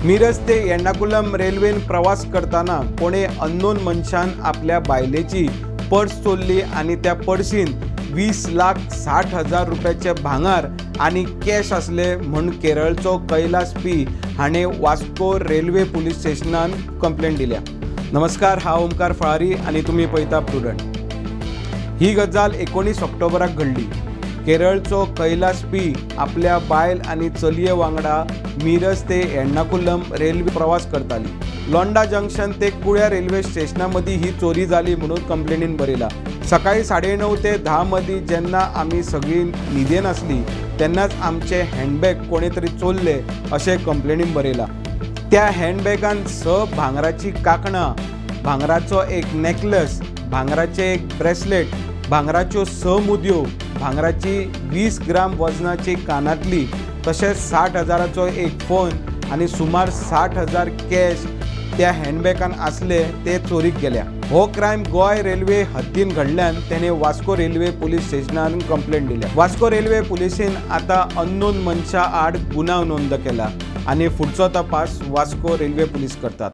मिरज ते एर्नाकुलम रेल्वेन प्रवास करतना कोणे अननोन मनशान आपल्या बायलेची पर्स चोरली आनी त्या पर्सीन 20,60,000 रुपयाचे भांगर आनी कॅश आसले म्हूण केरळचो कैलास पी हाणें वास्को रेल्वे पुलीस स्टेशनान कंप्लेन दिल्या। नमस्कार, हांव ओमकार फळारी आनी तुमी पळयता प्रुडंट। ही गजाल 19 ऑक्टोबराक घडली। केरळचो कैलास पी आपल्या बायल आनी चलये वांगडा मिरज ते एर्नाकुलम रेल्वे प्रवास करताली। लोंडा जंक्शन ते कुळ्या रेल्वे स्टेशना मदीं ही चोरी जाली म्हणून कंप्लेनीन बरयला। सकाळी 9:30 ते 10 मदीं जेन्ना आमी सगळीं न्हिदेन आसली तेन्नाच आमचे हँडबॅग कोणे तरी चोरले अशें कंप्लेनीन बरयला। त्या हँडबॅगान 6 भांगराची कांकणां, भांगराचो एक नेकलेस, भांगराचें एक ब्रेसलेट, भांगराच्यो 6 मुदयो, भांगराची 20 ग्राम वजनाची कानातली, तशेंच 60,000चो एक फोन आनी सुमार 60,000 कॅश त्या हँडबॅगान आसले ते चोरीक गेल्या। हो क्रायम गोंय रेल्वे हद्दीन घडल्यान तेणे वास्को रेल्वे पुलीस स्टेशनान कंप्लेन दिल्या। वास्को रेल्वे पुलिसेन आतां अननोन मनशा आड गुन्यांव नोंद केला आनी फुडचो तपास वास्को रेल्वे पुलीस करतात।